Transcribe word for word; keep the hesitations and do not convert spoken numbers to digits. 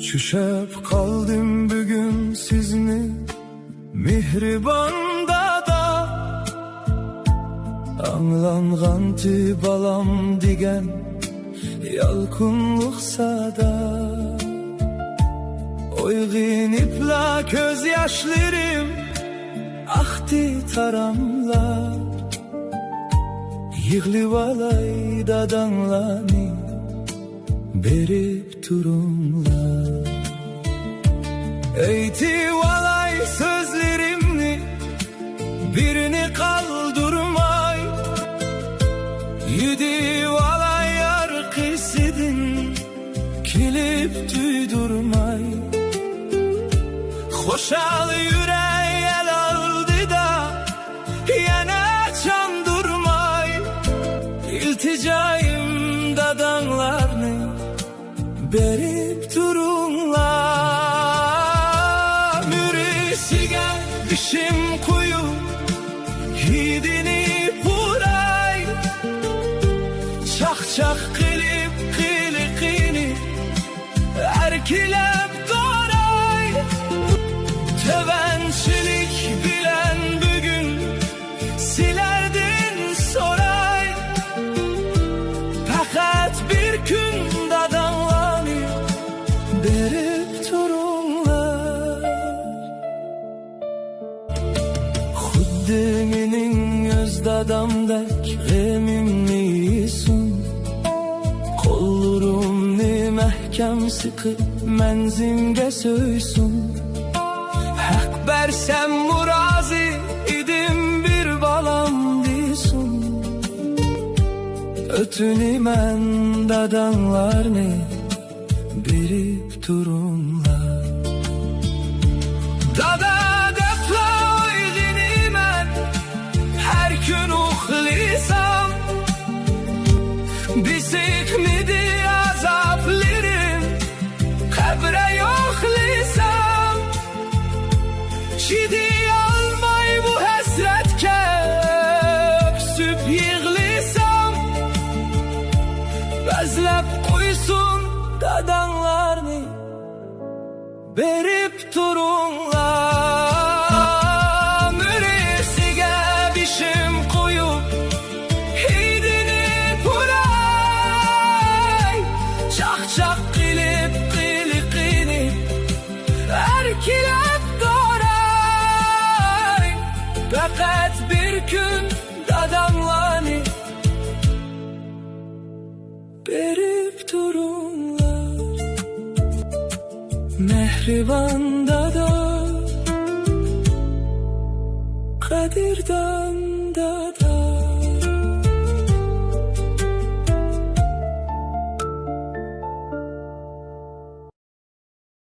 چۈشەپ قالدىم بۈگۈن سىزنى، مېھرىبان دادا. ئاڭلانغانتى بالام دېگەن يالقۇنلۇق سادا. ئويغىنىپلا كۆز ياشلىرىم ئاقتى تاراملاپ. يىغلىۋالاي داداڭلارنى بېرىپ تۇرۇڭلار. ئېيتىۋالاي سۆزلىرىمنى بىرنى قالدۇرماي، يۈدۈۋالاي ئارقىسىدىن كېلىپ تۇيدۇرماي. خۇشال يۈرەي ئەل ئالدىدا يەنە چاندۇرماي. ئىلتىجايىم داداڭلارنى بېرىپ تۇرۇڭلار. مۈرىسىگە بېشىم قويۇپ، ھىدىنى پۇراي. چاقچاق قىلىپ قىلىقىنى ئەركىلەپ دوراي. تۆۋەنچىلىك بىلەن بۈگۈن سىلەردىن سوراي، پەقەت بىر كۈن داداڭلارنى بېرىپ تۇرۇڭلار. خۇددى مېنىڭ ئۆز دادامدەك غېمىمنى يېسۇن، قوللىرىمنى مەھكەم سىقىپ مەنزىمگە سۆيسۇن. ھەق بەرسەممۇ رازى ئىدىم بىر بالام دېسۇن. ئۆتۈنىمەن داداڭلارنى بېرىپ تۇرۇڭلار. دادا دەپلا ئويغىنىمەن ھەر كۈن ئۇخلىسام. بېسىقمىدى ئازابلىرىم قەبرە يوقلىسام، چىدىيالماي بۇ ھەسرەتكە ئۆكسۈپ يىغلىسام، بەزلەپ قويسۇن داداڭلارنى بېرىپ تۇرۇڭلار. مۈرىسىگە بېشىم قويۇپ، ھىدىنى پۇراي. چاقچاق قىلىپ قىلىقىنى ئەركىلەپ دوراي. پەقەت بىر كۈن داداڭلارنى بېرىپ تۇرۇڭلار. مەھرىبان دادا، قەدىردان